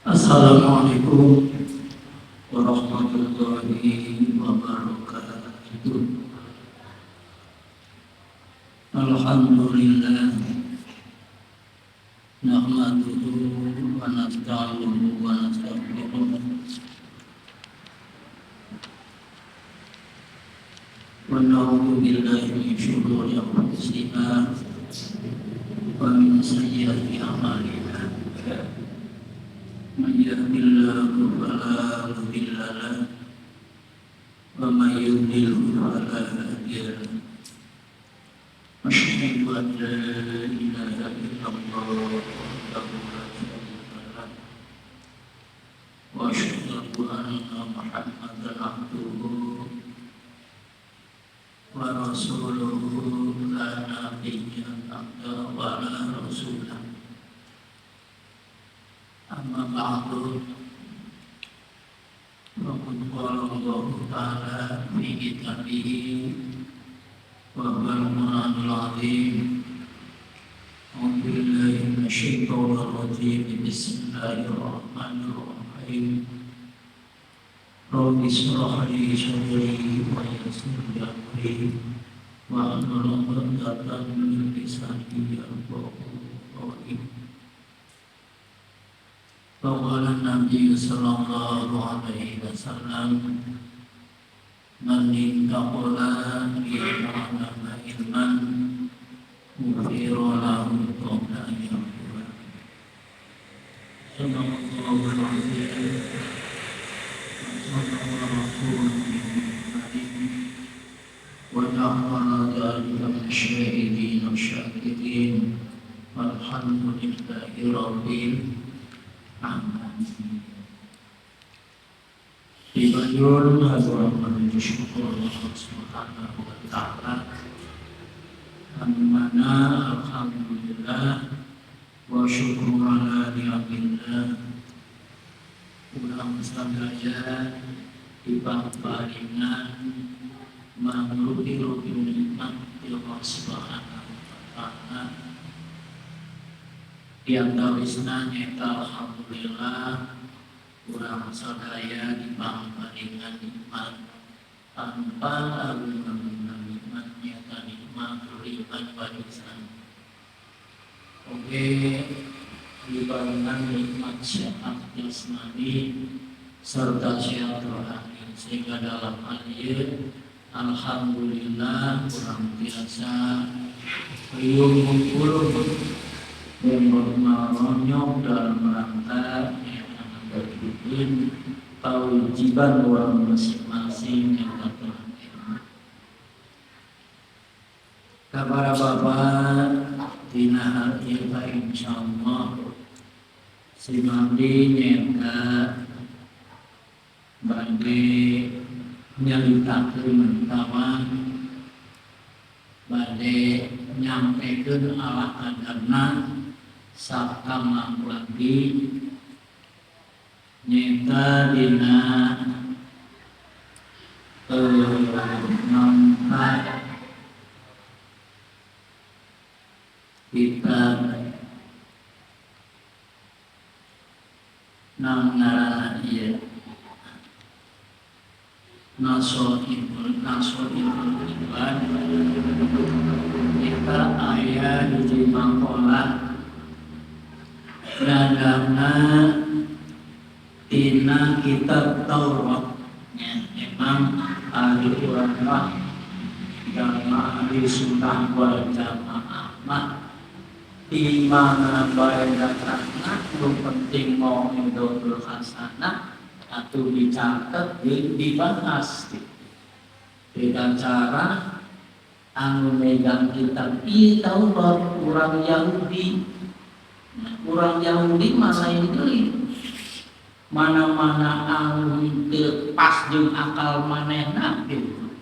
Assalamualaikum warahmatullahi wabarakatuh. Alhamdulillah nahmaduhu wa nasta'inuhu wa nastaghfiruh wa na'udzu billahi min syururi anfusina wa min sayyiati a'malina. Man yahdihillahu fala mudilla lahu wa man yudlilhu fala hadiya lahu. Asyhadu an la ilaha illallah wahdahu la syarika lah wa asyhadu anna Muhammadan abduhu wa rasuluhu la nabiyya ba'dahu wa la rasulah. Amma ba'du, faqad qala Allahu ta'ala fi kitabihi wa huwal Qur'anul 'azim. A'udzu billahi minasy syaithanir rajim. Bismillahirrahmanirrahim. Rabbi ishrah li sadri wa yassir li amri wahlul 'uqdatam min lisani yafqahu qawli. Faqala Nabi sallallahu alaihi wasallam, man intaqala liyata'allama ilman ghufira lahu qabla an yaqbula. Sallallahu alaihi wa sallam wa ja'alna dzalika min syahidin wa syakirin. Walhamdulillahi rabbil alamin. Dibayun haduran menuju syukur Allah subhanahu wa ta'ala, mana alhamdulillah wa syukur ala ni'amillah. Urang sadaya dipangparingan mangrupi-rupi nikmat Allah subhanahu wa ta'ala. Yang tawisna nyata alhamdulillah urang sadaya dipangparingan nikmat tanpa agung-agung nikmat nyata nikmat iman warisan. Oke, diparingan nikmat sehat jasmani serta sehat rohani, sehingga dalam hal ini alhamdulillah urang biasa riung ngumpul yang bermaronyok dalam rangka yang berbikin kewajiban orang masing-masing yang telah kepada bapak dina hal ieu insyaallah si abdi nyaeta bade nyaritakeun utawa bade nyampekeun ala kadarna sakamampu abdi nyaeta dina nampa kitab nang ngaranna ieu Nasoihul Ibad. Eta aya hiji maqalah dadana tina kitab Taurat. Ya, memang ahli ulama dalam ahli sunnah wal jamaah mah di mana bae datangna nu penting mau mauidhotul hasanah atau dicatat dibahas dengan cara anu megang kitab ieu Taurat urang Yahudi. Urang Yahudi mah lain deui, mana-mana anu teu pas jeung akal manehna gitu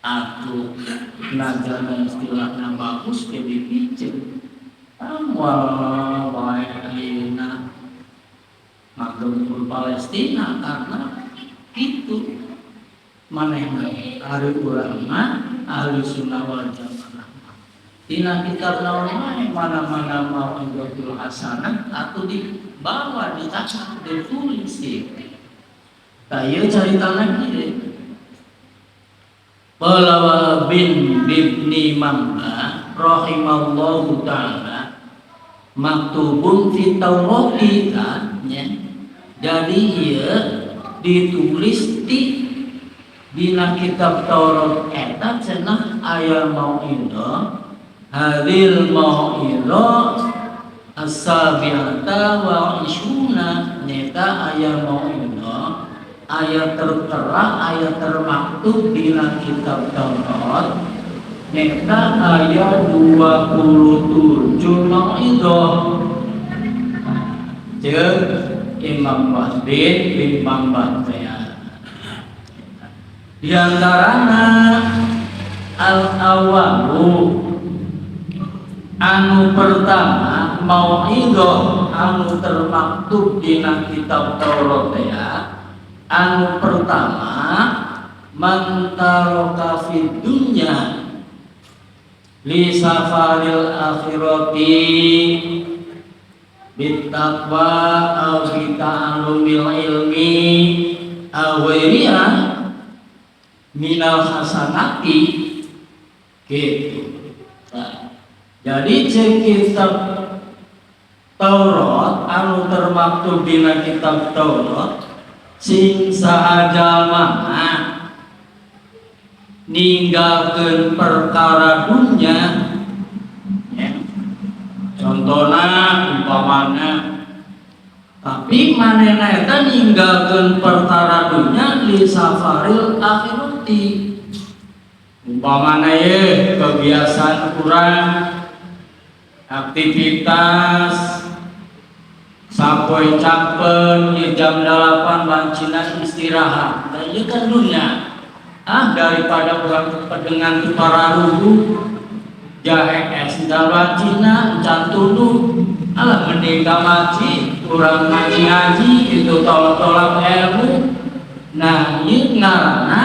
atuh najan istilahna bagus ge dipiceun moal bae ayeuna ngagempur Palestina karena itu manehna. Ari urang mah ahli sunnah wal jamaah tina kitab naon wae mana-mana mauidhotul hasanah atau di Dibawa di tangan, ditulis gitu. Tah, ieu caritana kieu. Qala Wahb bin Ibni Mamba rahimallahu taala maktubun fi Taurati kan ya. Jadi ieu ditulis di dina kitab Taurat eta cenah aya mauidhah, hadil mauidhah as-sabi'ata wa isyruna, nyata aya mauidhah, aya tertera, aya termaktub dina kitab Taurat nyata aya 27 mauidhah. Ceuk Imam Wahb bin Mambah teh di antarana al-awalu, anu pertama, mauidhah anu termaktub dina kitab Taurat ya, anu pertama, man taraka fid dunya li safaril akhirati bittaqwa aw bi ta'allumil ilmi aw ghairiha minal hasanati gitu. Nah, jadi cek kitab Taurat anu termaktub dina kitab Taurat, sing saha jalma ninggalkeun perkara dunya ya. Contohna umpamana, tapi manehna eta ninggalkeun perkara dunya li safaril akhirati, umpamana ye kebiasaan kurang aktivitas sapoe capen di jam 8 wancina istirahat dan ieu kan dunya, ah daripada urang pedengan tu pararugu jahe es dan wancina can tunduh, alah mending ka masjid urang ngaji-ngaji itu, tolak-tolak ilmu. Nah, ieu ngaranna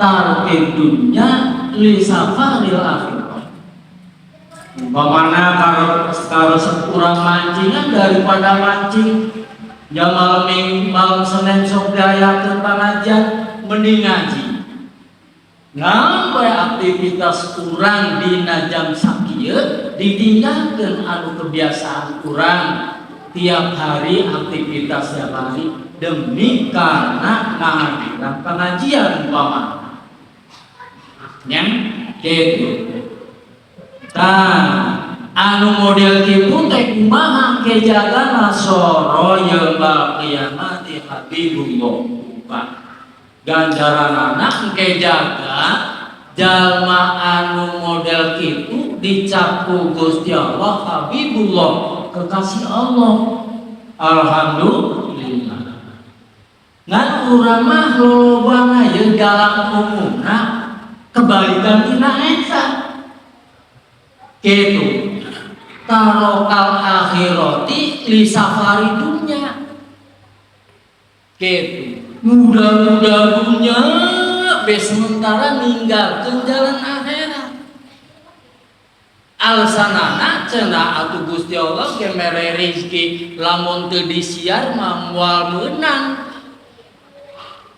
tarkid dunya li safaril akhirah. Umpamana kalau kalau kurang mancingan, daripada mancing jam malam minggu, malam Senin sok diayakeun pengajian, mending ngaji. Nah, aktivitas kurang dina jam sakieu ditinggalkeun anu kebiasaan kurang tiap hari, aktivitas tiap hari, demi karena ngahadiran pengajian umpama nya gitu. Tah, anu model kitu teh kumaha kejagana? Soro yaumul qiyamati habibullah. Buka ganjaranana kejaga jalma anu model kitu dicap ku Gusti Allah Habibullah, kekasih Allah. Alhamdulillah. Ngan urang mah lolobana ye dalam umumna kebalikan tina eta kitu, tarokal akhirati li safari dunya gitu, muda-muda dunya be, sementara ninggalkeun jalan akhirat. Alasanana cenah atuh Gusti Allah ge mere rezeki, lamun teu disiar mah moal meunang.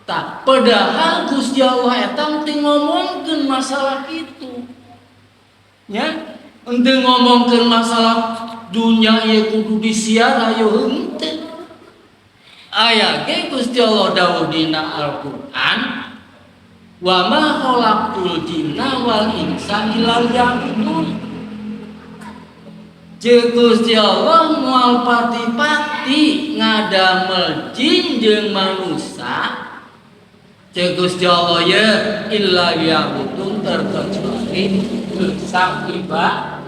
Tah, padahal Gusti Allah eta teu ngomongkeun masalah kitu nya, henteu ngomongkeun masalah dunya ieu kudu disiar, ayo henteu. Aya ge Gusti Allah dawuh dina Al-Qur'an, wa ma khalaqtul jinna wal insa illa liya'budun. Ceuk Gusti Allah moal pati-pati ngadamel jin jeung manusia, ceuk Gusti Allah ye, illa liya'budun, terkecuali sang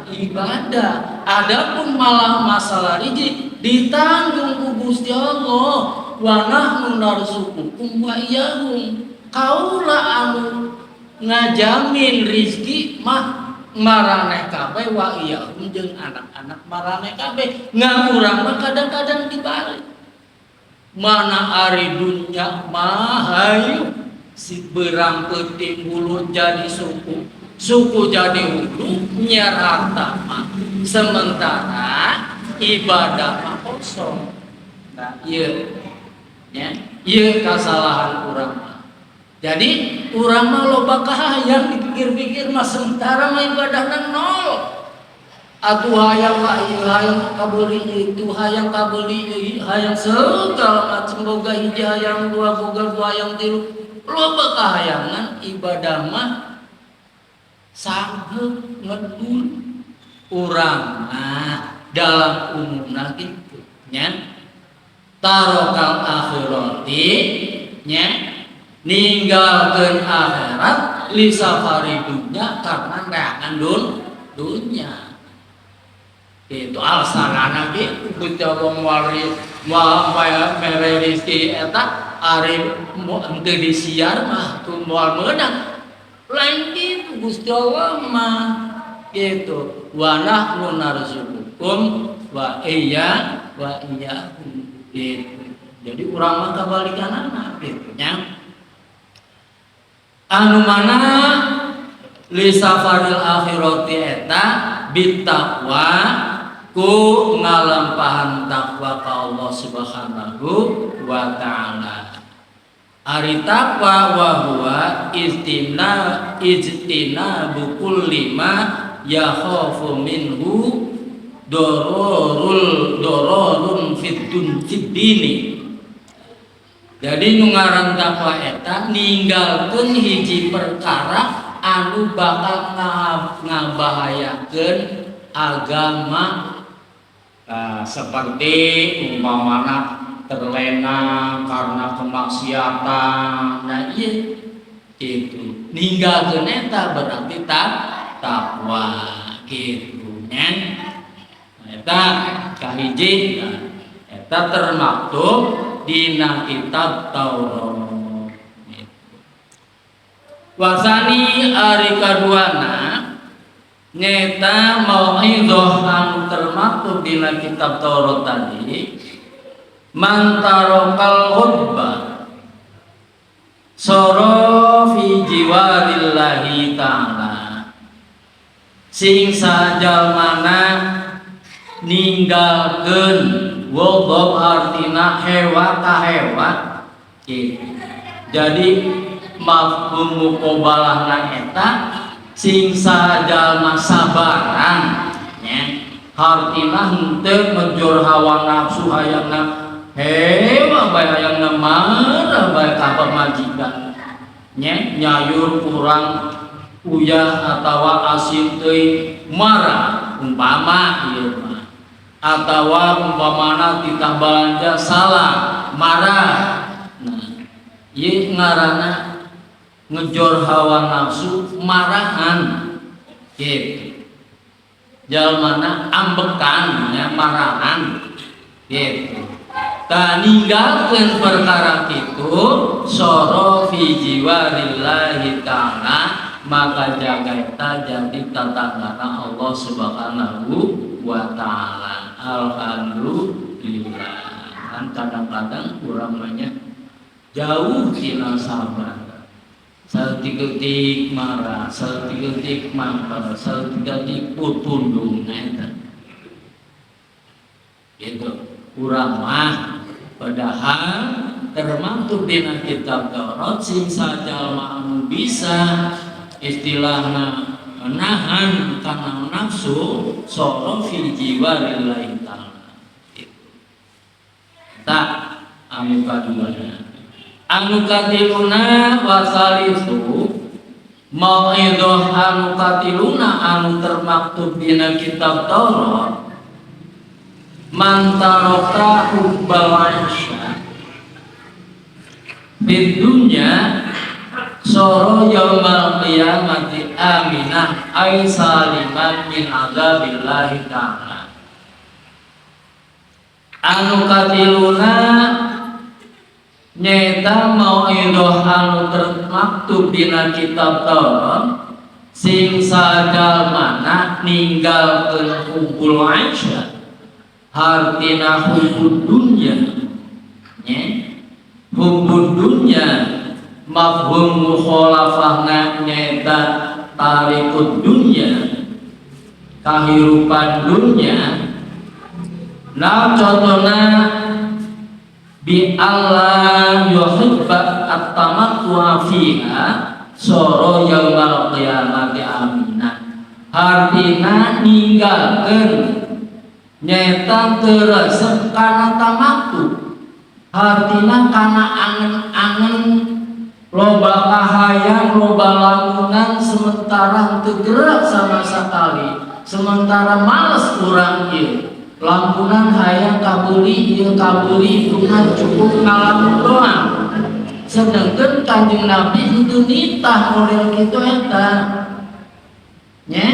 ibadah. Adapun malah masalah rizki ditanggung ku Gusti Allah, wa nahnu narzuqukum wa iyyahum, kaula anu ngajamin rizki mah maraneh kabeh, wa iyyahum jeung anak-anak maraneh kabeh. Ngan urang mah kadang-kadang dibalik, mana ari dunya mah hayu si berang peuting, hulu jadi suku, suku jadi hulu, nyiar harta mah, sementara ibadah mah kosong. Nah, ieu nya, ieu kasalahan urang mah. Jadi urang mah loba kahayang, dipikir-pikir mah, sementara mah ibadahna nol. Atuh hayang lah ieu, hayang kabeuli itu, hayang kabeuli ieu, hayang segala macam, boga hiji hayang dua, boga dua hayang tilu, loba kahayangan, ibadah mah sanggeuk ngedul urang mah. Dalam umumna kitu nya, tarokal akhirati nya, ninggalkeun akhirat, li safari dunya, karena neangan dunya. Itu alasanana gitu. Gusti Allah moal moal mere rezeki eta ari henteu disiar mah tuh moal meunang. Lain gitu Gusti Allah mah gitu, wa nahnu narzuqukum wa iyyahum gitu. Jadi urang mah kabalikanana gitu nya. Anu mana li safaril akhirati eta bitaqwa, ku ngalampahan takwa ka Allah Subhanahu wa taala. Ari takwa wa huwa ijtinabu kulli ma yakhafu minhu dororul dororun fid dini. Jadi nu ngaran takwa eta ninggalkeun hiji perkara anu bakal ngabahayakeun agama. Nah, seperti umpamana terlena karena kemaksiatan. Nah, iya gitu, ninggalkeun eta berarti takwa gitu nya. Nah, eta kahiji. Nah, eta termaktub dina kitab Taurat gitu. Wasani, ari kaduana nyeta mauidhoh anu termaktub dina kitab Taurat tadi, man tarokal ghadba soro fi jiwarillahi ta'ala, sing sajalmana ninggalkeun ghadab, artina hewa kahewa gitu. Jadi mafhum muqabalahna eta sing sajalma sabaran nya, hartina henteu ngejor hawa nafsu, hayangna hewa bae, hayangna marah bae ka pamajikan nya, nyayur kurang uyah atawa asin teuing marah umpama ieu mah, atawa umpamana titah balanja salah marah. Nah, ieu ngaranna ngejor hawa nafsu, marahan gitu, jalmana ambekan nya, marahan gitu. Ta ninggalkeun perkara kitu, soro fi jiwarillahi ta'ala, maka jaga eta jadi tatanggana Allah Subhanahu wa taala. Alhamdulillah. Kan kadang-kadang kurang banyak, jauh tina sabar, saeutik-eutik marah, saeutik-eutik mangkel, saeutik-eutik putundung. Nah, eta gitu urang mah, padahal termaktub dina kitab Taurat sing sajalma anu bisa istilahna nahan kana nafsu, soro fi jiwarillahi ta'ala gitu. Tak anu kaduana, anu katiluna, wasalisu, mauidhoh anu katiluna anu termaktub dina kitab Taurat, man taraka hubbal aisha fid dunya soro yaumal qiyamati aminah ay saliman min azabillahi ta'ala. Anu katiluna nyeta mauidhoh anu termaktub dina kitab Taurat sing sajalmana ninggalkeun hubbul aisha, hartina hubbud dunya nya. Hubbud dunya mafhum mukhalafahna nyaeta tarikud dunya, kahirupan dunya. Nah, contohna Bi alla yuhibba at-tamattu'a fiha soro yaumal qiyamati amina. Hartina ninggalkeun nyaeta teu resep kana tamattu, hartina kana angen-angen, loba kahayang, loba lamunan, sementara teu gerak sama sekali, sementara males urang ieu lampunan, hayang kabeli ieu, kabeli itu, cukup ngalamun doang. Sedangkan Kanjeng Nabi itu nitah model kitu eta nya.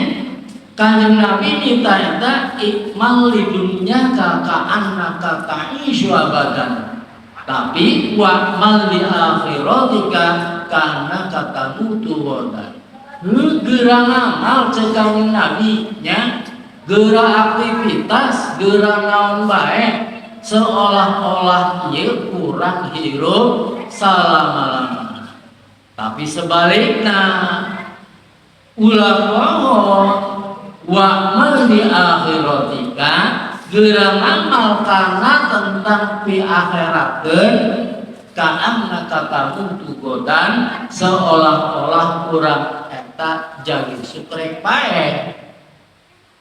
Kanjeng Nabi nitah eta i'mal lidunyaka ka'annaka ta'isyu abadan, tapi wa'mal li akhiratika ka'annaka tamutu ghadan. Geura ngamal, cek Kanjeng Nabi nya, geura aktivitas, geura naon bae, seolah-olah ieu kurang hirup salama-lama. Tapi sebaliknya, ulah poho, wa'mal li akhiratika, geura ngamal karena tentang pi akhiratkeun, ka'annaka tamutu ghadan, seolah-olah urang eta jadi sukrek paeh.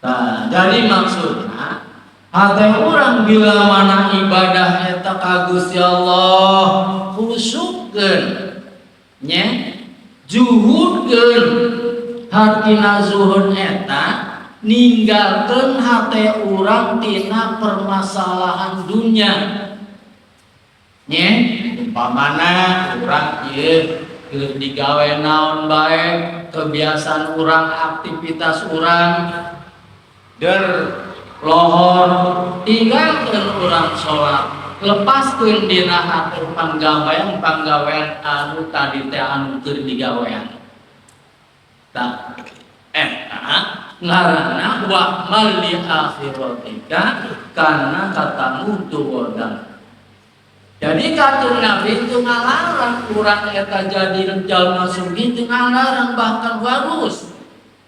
Nah, jadi maksudnya hati orang bila mana ibadah eta ka Gusti Allah khusyukkeun nya, zuhudkeun. Hartina zuhud eta ninggalkeun hate urang tina permasalahan dunia nya. Umpamana urang ieu keur digawe naon bae, kebiasaan urang, aktivitas urang der lohor, tinggalkeun urang sholat, lepaskeun dina hati panggawean panggawean anu tadi teh, anu keur digawean. Tah, eta ngaranna wa'mal li akhiratika ka'annaka tamutu ghadan. Jadi Kanjeng Nabi itu ngalarang urang eta jadi jalma sugih, teu ngalarang, bahkan harus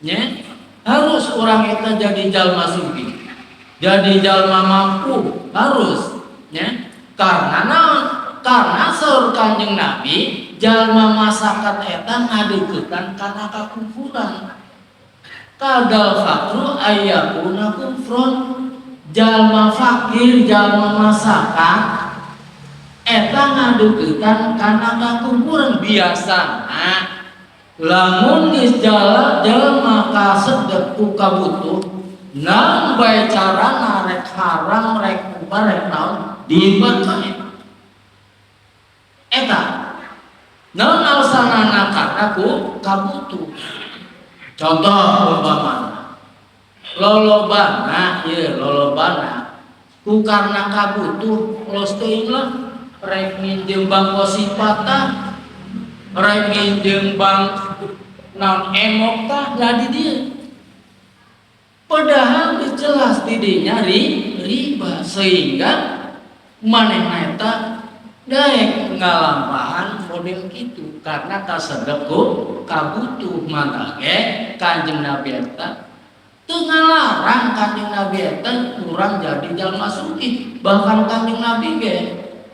nya, harus urang eta jadi jalma sugih, jadi jalma mampu, harus nya. Karena naon? Karena saur Kanjeng Nabi, jalma masakat eta ngadeukeutan kana kakufuran. Kadal faqru ayyakuna kufron. Jalma fakir, jalma masakat eta ngadeukeutan kana kakufuran. Biasana lamun geus jalma kasedep ku kabutuh, naon bae carana, rek haram, rek kumaha, rek naon, dibuat eta. Naon alasanana? Karena ku kabutuh. Contoh umpamana lolobana ieu, lolobana ku karena kabutuh, los teuing lah, rek minjem bank kosipata, rek minjem bank naon, emok tah jadi dia. Padahal jelas didinya riba, sehingga manehna eta daek ngalampahan model gitu karena kasedep ku kabutuh. Maka ge Kanjeng Nabi eta teu ngalarang. Kanjeng Nabi eta kurang jadi jalma sugih. Bahkan Kanjeng Nabi ge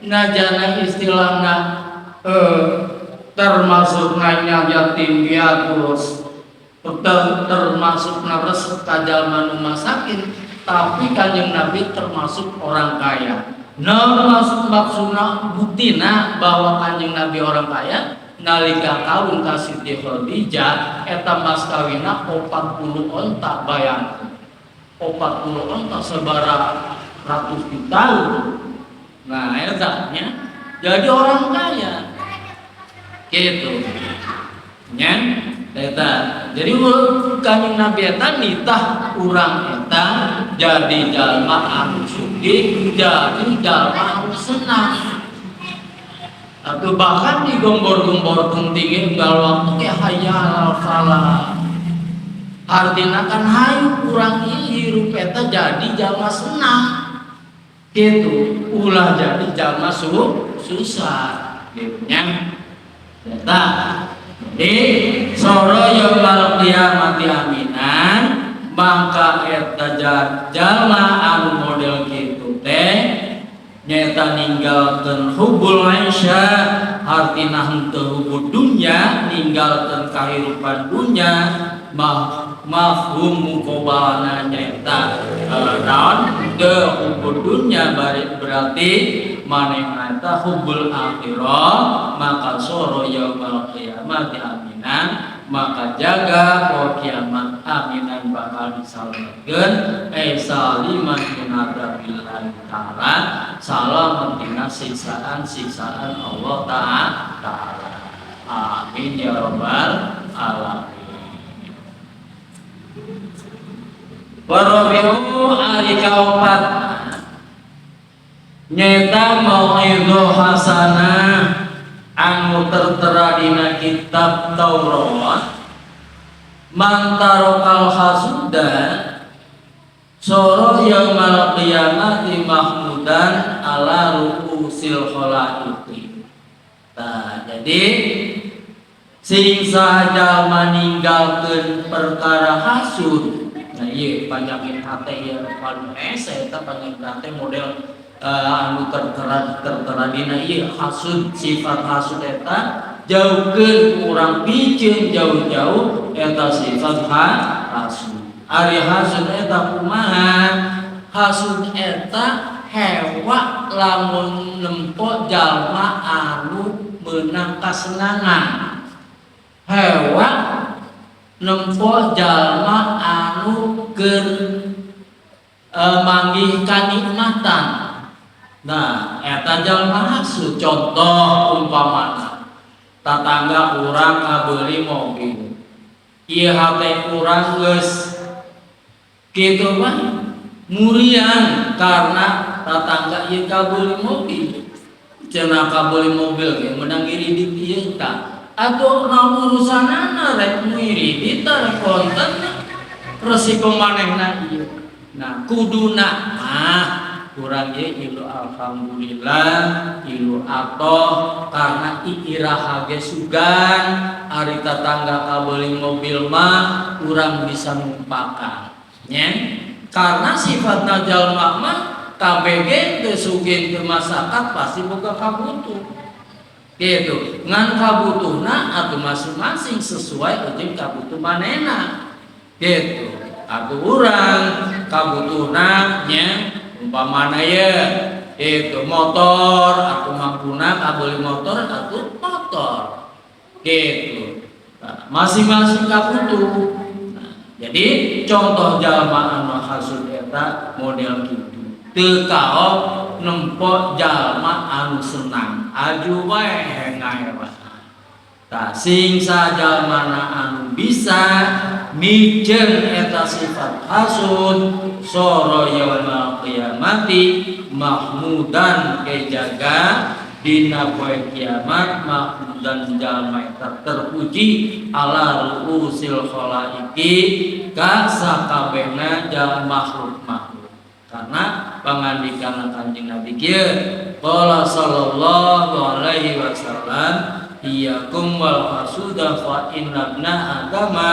najana istilahna termasuk nanya yatim piatu, termasuk resep ka jalma nu masakin, tapi Kanjeng Nabi termasuk orang kaya. Nah, maksud maksudna buktina bahwa Kanjeng Nabi orang kaya, nalika kawin ka Siti Khadijah eta mas kawinna 40 onta. Bayangkeun, 40 onta sabaraha ratus juta. Nah, eta nya jadi orang kaya gitu nya eta. Jadi Kanjeng Nabi eta nitah urang eta jadi jalma anu sugih, jadi jalma anu senang, atau bahkan digombor-gombor tinggi unggal waktu ke hayya alal falah. Artinya kan hayu urang ieu hirup eta jadi jalma senang gitu, ulah jadi jalma susah gitu nya. Eta jadi soro yaumal qiyamati aminan, maka eta jalma anu model kitu teh. Nyaeta ninggalkeun hubbul aisya, artina henteu hubbud dunya, ninggalkeun kahirupan dunya. Mafhum muqabalana nyaeta naon? Teu hubbud dunya, berarti manehna eta hubbul akhirah. Maka soro yaumal qiyamati aminan, maka jaga poe kiamat aminan, bakal disalametkeun, saliman min adzabillahi ta'ala, salamat tina siksaan-siksaan Allah ta'ala. Amin ya rabbal alamin. Warabi'u, ari kaopat nyaeta mau'idhah hasanah anu tertera dina kitab Taurat: man tarokal hasuda soro yaumal qiyamati mahmudan ala ru'usil khalaiqi. Nah, jadi sing saha meninggalkeun perkara hasud. Nah, ieu panyakit hate ieu paling hese eta panyakit hate model anu tertera tertera dina ieu hasud. Sifat hasud eta jauhkeun ku urang, piceun jauh-jauh eta sifat hasud. Ari hasud eta kumaha? Hasud eta hewa lamun nempo jalma anu meunang kasenangan, hewa nempo jalma anu keur manggih kanikmatan. Nah, eta jalma hasud. Contoh umpamana tatangga urang ngabeuli mobil, ieu hate urang geus kitu mah murian karena tatangga ieu kabeuli mobil. Cenah kabeuli mobil ge meunang ngiridit ieu. Tah, atuh naon urusanana rek ngiridit rek konten, resiko manehna ieu. Nah, kuduna mah kurang ye ilu alhamdulillah, ilu atoh karena iraha ge sugan ari tatangga kabeuli mobil mah urang bisa numpakan nya, karena sifatna jalma mah KBG teu sugih teu masakat pasti boga kabutuh gitu. Ngan kabutuhna atuh masing-masing sesuai jeung kabutuh manehna gitu. Atuh urang kabutuhna nya umpamana ye itu motor atau mampuna kabeuli motor atau motor gitu. Nah, masing-masing kabutuh. Nah, jadi contoh jalma anu hasud eta model gitu, teu kaop nempo jalma anu senang, aju wae ngaewa. Tah, sing sajalmana anu bisa miceun eta sifat hasud soro yaumal qiyamati mahmudan, kejaga dina poe kiamat mahmudan, jalma eta terpuji, ala ruusil khalaiki, ka sakabehna jalma makhluk-makhluk, karena pangandikan Kanjeng Nabi kieu, qala sallallahu alaihi wasallam, iyyakum wal hasuda fa inna ibna adama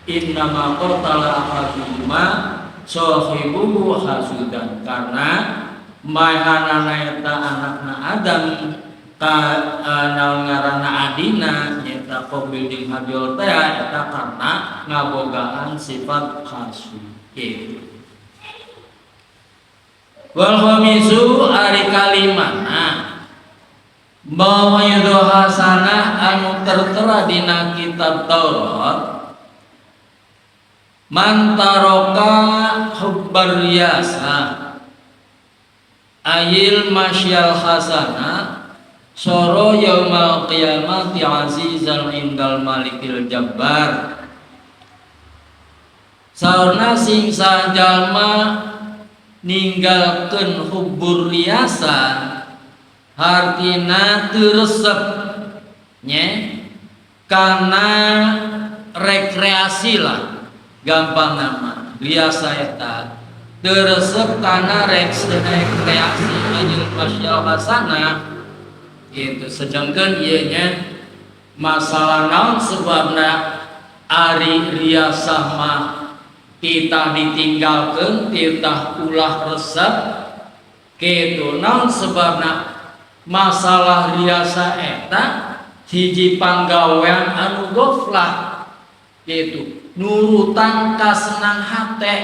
innama qatala ahaduhuma sahibuhu hasudan, karena maehanana eta anakna Adam ka naon ngaranna adina nyaeta Qabil jeung Habil teh eta karena ngabogaan sifat hasud gitu. Wal khamisu, ari kalimana mau'idhah hasanah anu tertera dina kitab Taurat: man taraka hubbar riyasa ayil masyal hasana soro yaumal qiyamati azizan indal malikil jabbar. Saurna sing sajalma ninggalkeun hubbur riasa, hartina teu resep nya kana rekreasi lah, gampang nama riasa eta teu resep kana rekreasi anjeun masyal hasanah gitu. Sedangkan ieu nya masalah naon sebabna ari riasah mah kita ditinggalkan, titah ulah resep. Gitu, naon sebabna? Masalah riasa eta hiji panggawean anu goflah gitu, nurutan kasenang hate.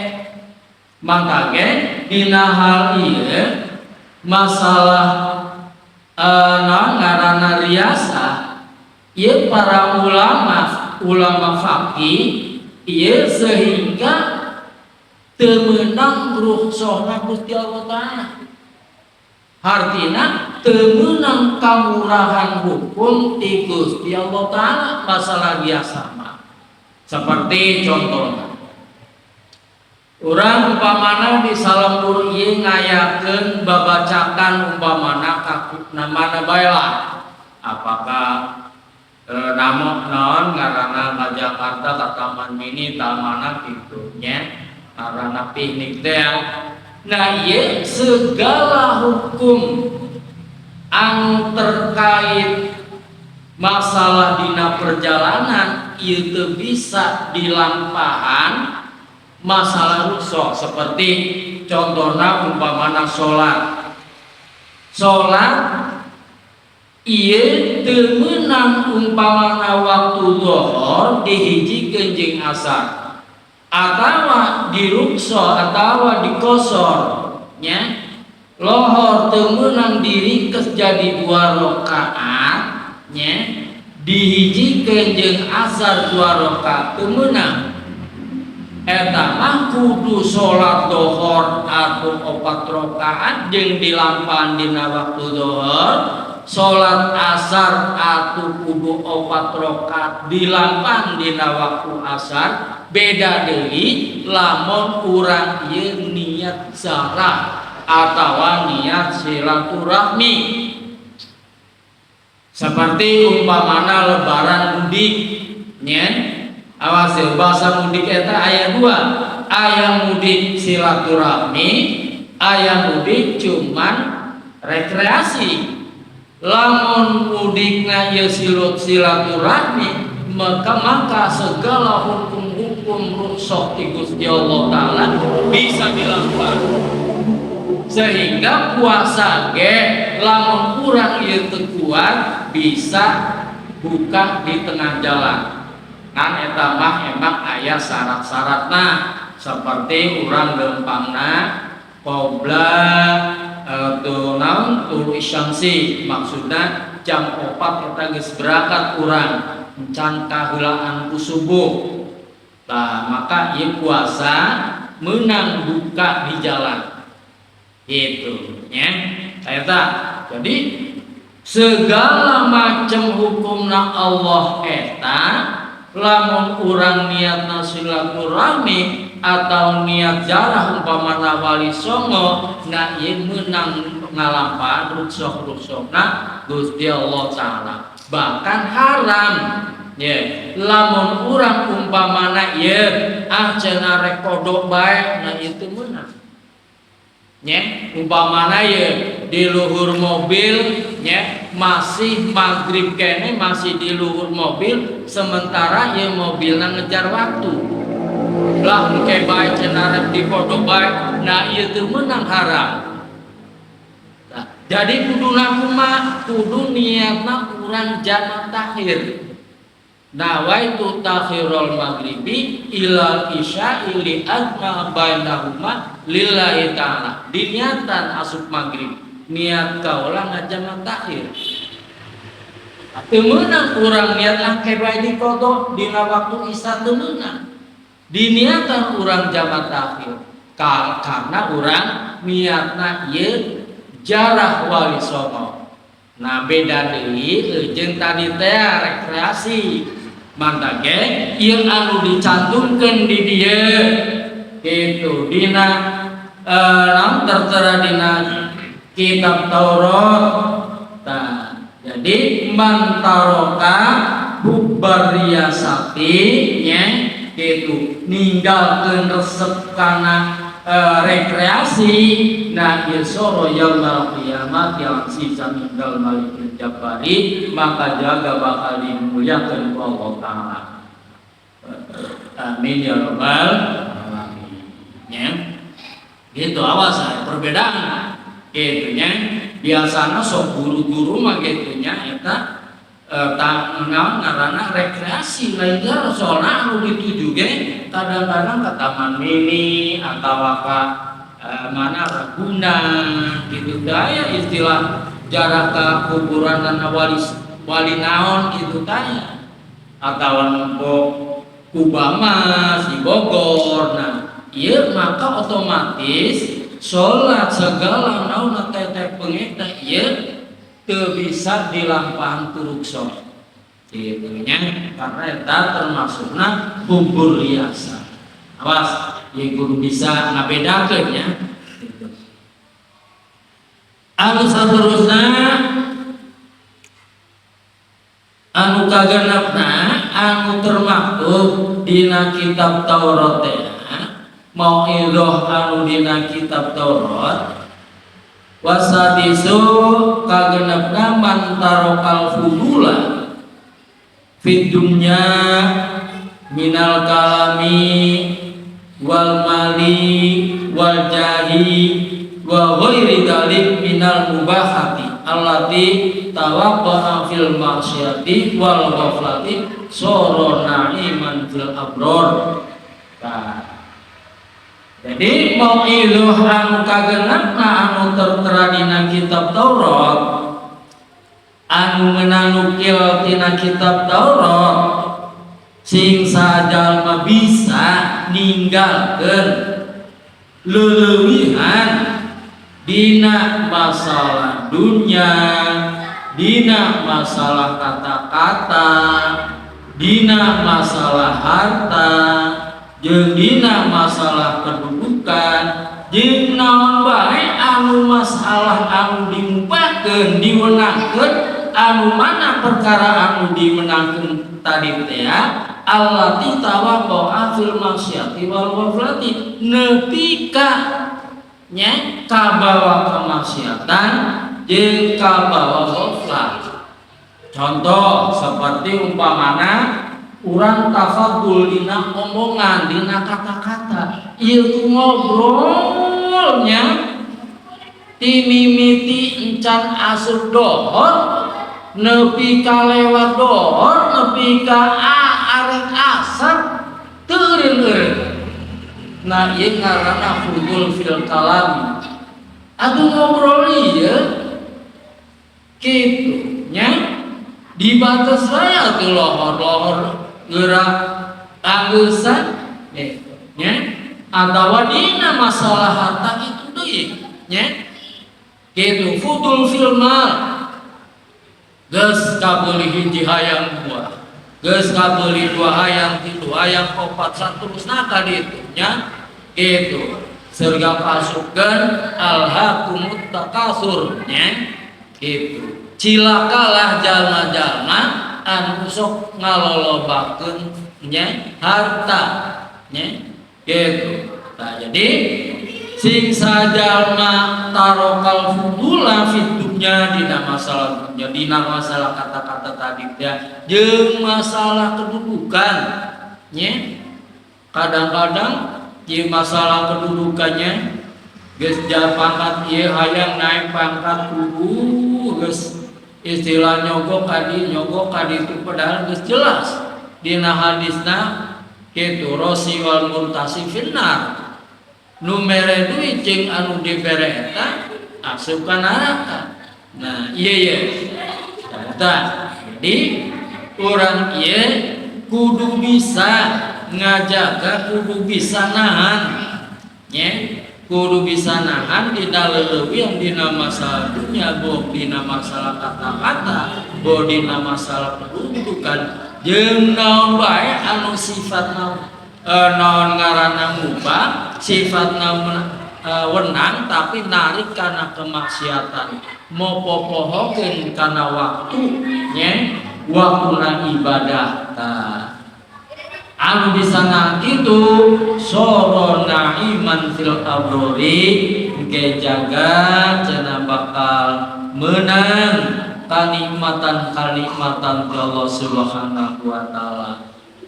Maka ge dina hal ieu masalah naon ngaranna riasa ieu, para ulama, ulama fakih ieu sehingga teu meunang rukhsahna Gusti Allah Ta'ala, artinya teu meunang kamurahan hukum ti Gusti Allah Ta'ala masalah biasa mah. Seperti contohnya urang umpamana di salembur ieu ngayakeun babacakan, umpamana ka namana bae lah, apakah namo naon ngaranna, ka Jakarta, ka Taman Mini, taman kitu nya, ngaranna piknik teh. Nah, ieu segala hukum anu terkait masalah dina perjalanan ieu teu bisa dilampahan masalah rukhsah. Seperti contohnya umpamana sholat, sholat ieu teu meunang umpamana waktu zuhur dihijikeun jeung asar atawa dirukhsah atawa diqoshor nya. Lohor teu meunang diringkes jadi dua rakaat nya, dihijikeun jeung asar dua rakaat teu meunang. Eta mah kudu salat dohor atau opat rakaat jeung dilampahan dina waktu dohor, salat asar atau kudu opat rakaat dilampahan dina waktu asar. Beda deui lamun urang ieu niat ziarah atau niat silaturahmi, seperti umpamana lebaran mudik nya. Awas ya, bahasa mudik eta aya dua: aya mudik silaturahmi, aya mudik cuman rekreasi. Lamun mudikna ieu silaturahmi, maka segala hukum-hukum rukhsah ti Gusti Allah Ta'ala bisa dilakukan, sehingga puasa ge lamun kurang ieu teu kuat bisa buka di tengah jalan. Kan eta mah emang aya syarat-syaratna, seperti urang leumpangna qobla tuh naon tulu'i syamsi, maksudna jam 4 eta geus berangkat urang, encan kaheulaan ku subuh. Nah, maka ieu puasa menang buka di jalan itu ya. Eta jadi segala macam hukumna Allah eta lamun urang niatna silaturahmi atau niat jarah umpamana Wali Songo, nah ieu meunang ngalampahan rukhsah-rukhsahna Gusti Allah Ta'ala, bahkan haram ya lamun urang umpamana ieu ah cenah rek qodho bae, nah itu meunang nya. Umpamana ye di luhur mobil nya, masih maghrib kene masih di luhur mobil, sementara ye mobilna ngejar waktu lah, engke bae cenah rek diqodho bae, nah ieu teu meunang, haram. Nah, jadi kuduna kumaha? Kudu niatna urang jamak takhir. Nawaitu takhirul maghribi ilal isya'i li ajma bainahuma lillahi ta'ala. Diniatan asup maghrib niat kaula ngajamak takhir. Teu meunang urang niat ah ke bae diqodho dina waktu isya, teu meunang. Diniatan urang jamak takhir karena urang niatna ieu jarah Wali Songo. Nah, beda deui jeung tadi teh rekreasi. Mantap ge ieu anu dicantumkeun di dieu kitu dina naon tertera dina kitab Taurat. Nah, jadi man taroka hubbar riyasati nya kitu, ninggalkeun resep kana rekreasi, nah ieu soro yaumul qiyamah yang sisa ninggal malikil jabari, maka jaga bakal dimuliakan ku Allah Ta'ala. Amin ya rabbal alamin ya. Gitu, awas ya, perbedaan. Kitu nya biasana sok guru-guru mah kitu nya eta naon ngaranna rekreasi lain jarak soalna anu dituju ge kadang-kadang ke taman mini atawa ka mana Ragunan gitu teh istilah jarak ke kuburan wali wali naon gitu teh atawa nempo Kubah Mas di Bogor. Nah ieu maka otomatis salat segala naon teh peungit teh ieu teu bisa dilampahan ku rukhsah kitu nya karena eta termasukna hubbur riasa. Awas ieu kudu bisa ngabedakeun nya. Anu saterusna anu kagenepna anu termaktub dina kitab Taurat teh mauidhoh anu dina kitab Taurat wasadisu kagenepna man tarokal fudula fid dunya minal kalami wal mali wal jahi wa ghairi dzalik minal mubahati allati tawaqqa'a fil maksiati wal ghaflati soro na'iman fil abror. Nah, jadi mauidhoh anu kagenepna anu tertera dina kitab Taurat anu menanukil tina kitab Taurat sing sajalma bisa ninggalkeun leulewihan dina masalah dunia, dina masalah kata-kata, dina masalah harta, jeung dina masalah kedudukan, jeung naon bae anu masalah anu dimupakeun, diwenangkeun, anu mana perkara anu dimenangkeun tadi teh allati tawaqqa'a fil maksiati wal ghaflati nepi ka nya kabawa kemaksiatan jeung kabawa ghaflah. Contoh seperti umpamana urang tafadul dina omongan, dina kata-kata, ieu ngobrolnya timimiti encan asup dohor nepi ka lewat dohor nepi ka arek asar teu eureun-eureun. Nah ieu ngaranna fudul fil kalami. Atuh ngobrol ieu kitu nya dibatas wae atuh lohor-lohor geura anggeusan nya atawa dina masalah harta kitu deui nya kitu fudul fil mal geus kabeuli hiji hayang dua geus kabeuli dua hayang tilu hayang opat saterusna ka ditu nya kitu surga pasukan alhaqumut takasur nya kitu cilakalah jalma-jalma anu sok ngalolobakeun nya harta nya kitu. Nah, jadi sing sajalma tarokal fudula fid dunya dina masalah dunya dina masalah kata-kata tadi ya jeung masalah kedudukan nya kadang-kadang ieu masalah kedudukannya geus pangkat ieu hayang naik pangkat kudu geus istilah nyogok kadi nyogok kadi itu padahal geus jelas dina hadisna kitu rosi wal murtasi finnar nu mere duit jeung anu dibere eta asup ka neraka. Nah ieu ye eta jadi urang ieu kudu bisa ngajaga kudu bisa nahan nya kudu bisa nahan dina leulewihan dina masalah dunia boh dina masalah kata-kata boh dina masalah kedudukan jeung naon bae anu sifatna naon ngaranna mubah sifatna wenang tapi narik kana kemaksiatan mopopohokeun kana waktu nya waktuna ibadah tah anu bisa na itu soro naiman fil abrori ge jaga cenah bakal menang kanikmatan-kanikmatan ti Allah Subhanahu wa taala.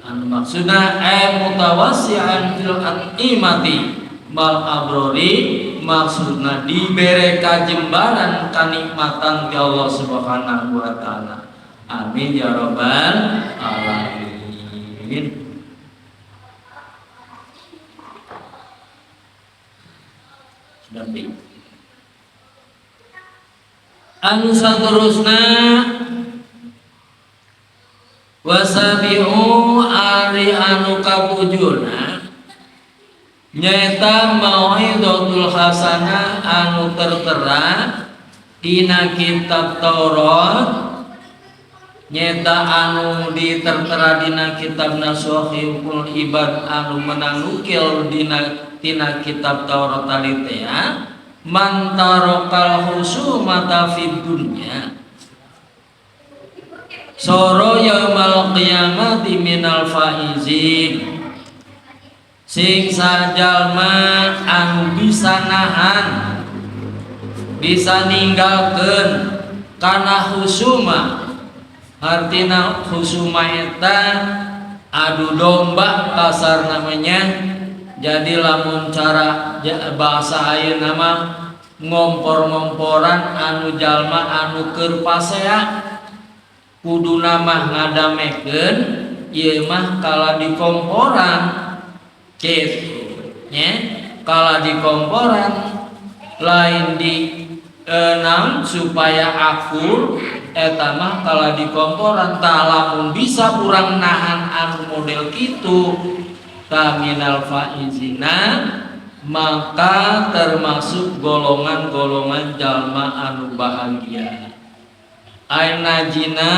Anu maksudna ay mutawassi'an fil atimati mal abrori maksudna dibere kajembaran kanikmatan ti Allah Subhanahu wa taala. Amin ya rabbal alamin. Sudah bi. Anu saterusna wasabi'u ari anu kapujuna nyaeta mau'izatul hasanah anu tertera dina kitab Taurat, nyaeta anu ditertera dina kitab Nasuhul Ibad anu menang nukil dina tina kitab Taurat talitea man tarokal husumata fid dunya soro yaumal qiyamati minal faizin. Sing sajalma anu bisa nahan, bisa ninggalkeun kana husuma. Artina husuma eta adu domba kasar namanya. Jadi lamun cara bahasa ayeuna mah ngompor-ngomporan anu jalma anu keur pasea kuduna mah ngadamekeun ieu mah kala dikomporan kitu nya, kala dikomporan lain di naon supaya akur eta mah kala dikomporan. Tah lamun bisa urang nahan anu model kitu ta minal faizina, maka termasuk golongan-golongan jalma anu bahagia. Aina jina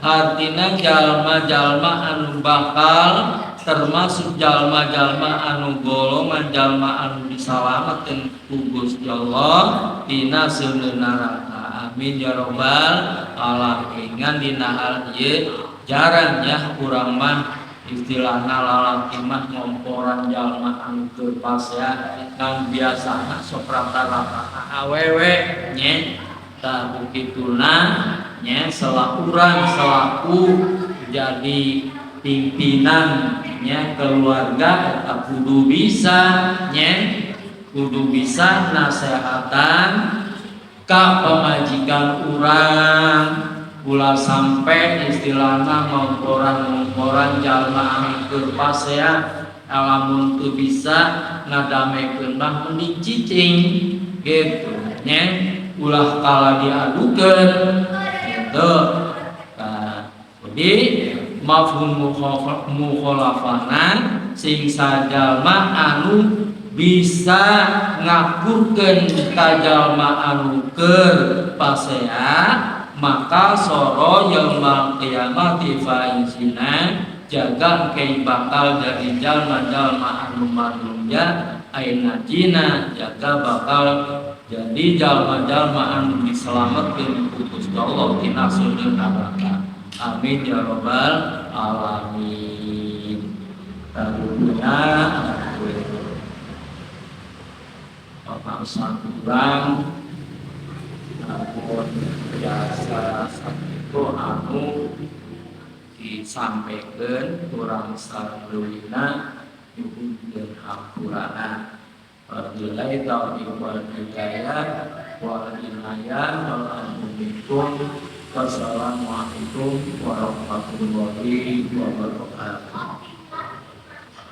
artina jalma-jalma anu bakal termasuk jalma-jalma anu golongan jalma anu disalametkeun ku Gusti Allah tina seuneu neraka. Amin ya rabbal alamin. Ngan dina hal ieu jarang ya urang mah istilahna lalaki mah ngomporan jalma anu keur pasea ngan biasana sok rata-rata awewe nya. Tah bukituna nya selaku urang selaku jadi pimpinan nya keluarga eta kudu bisa nya, kudu bisa nasehatan ka pamajikan urang ulah sampai istilahna ngomporan-ngomporan jalma anu keur pasea lamun teu bisa ngadamekeun mah mending cicing gitu nya, ulah kala diadukeun gitu. Nah, jadi mafhum mukhalafahna sing sajalma anu bisa ngakurkeun ka jalma anu keur pasea maka soro yaumul qiyamati faizina jaga ke bakal dari jalma-jalma anu manusia aina jina jaga bakal jadi jalma-jalma anu diselametkeun ku Gusti Allah tina surga neraka. Amin ya rabbal alamin. Karunia bangsa kurang namun biasa itu anu disampaikan kurang sarleuwina nyuhunkeun hampurana. Wabillahi taufiq wal hidayah wal inayah wal amru. Wassalamualaikum warahmatullahi wabarakatuh.